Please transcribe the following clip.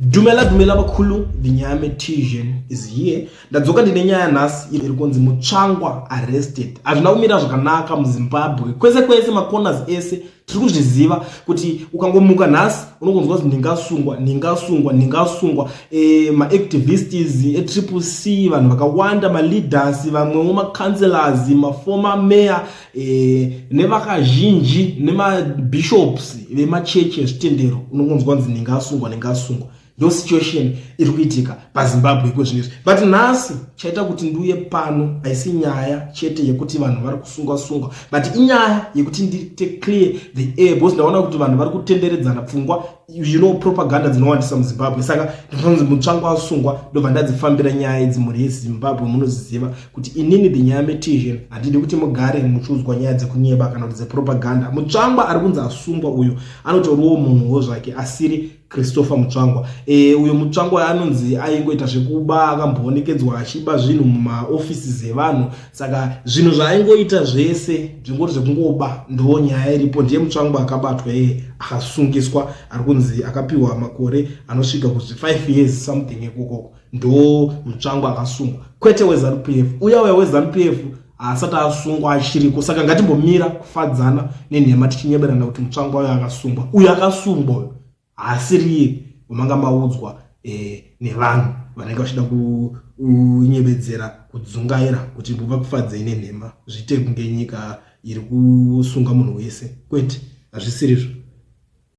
Dumela dumela vakhulu, the Nyame Tision is here. Ndadzoka ndine nyaya nhasi iri kunzi Mutsvangwa arrested. Hazvina kumira zvakanaka muZimbabwe. Kwese kwese macorners ese tiri kuzviziva kuti ukangomuka nhasi unongonzwa kuti ndingasungwa, ndingasungwa, ndingasungwa. E, maactivists eTriple C, vanhu vakawanda, maleaders, vamwewo macouncillors, maformer mayor e, nevakazhinji nemabishops vemachechi ezvitendero unongonzwa nzi ndinge asungwa, ndinge asungwa. Ndo situation iri kuitika paZimbabwe iko zvinezvi. But nhasi chaita kuti ndiuye pano haisi nyaya chete yekuti vanhu vari kusungwa sungwa, but inyaya yekuti ndiite clear the air, because ndaona kuti vanhu vari kutenderedzana pfungwa, propaganda dzinowandisa muZimbabwe. Saka ndinonzi Mutsvangwa asungwa, ndobva ndadzifambira nyaya idzi. Mhuri yeZimbabwe, munoziziva kuti inini the Nyaya Metision handidi kuti mugare muchiudzwa nyaya dzekunyeba kana kuti dzepropaganda. Mutsvangwa ari kunzi asungwa uyu anotoriwo munhuwo zvake asiri Christopher Mutsvangwa. Uyo Mutsvangwa anonzi aingoita zvekuba, akamboonekedzwa achiba zvinhu mumaoffices evanhu. Saka zvinhu zvaaingoita zvese zvingori zvekungoba, ndo nyaya iripo. Ndiye Mutsvangwa akabatwa iye akasungiswa, ari kunzi akapiwa makore anosvika kuzvi 5 years something ikokoko. Ndo Mutsvangwa akasungwa, kwete weZANU PF. Uya uya weZANU PF haasati asungwa, achiriko. Saka ngatimbomira kufadzana nenhema tichinyeberana kuti Mutsvangwa uyo akasungwa. Uyo akasungwa uyo haasiriye wamanga maudzwa nevanhu vanenge vachida kunyebedzera kudzungaira kuti vakufadzei nenhema, zviite kunge nyika iri kusunga munhu wese. Kwete, hazvisirizvo.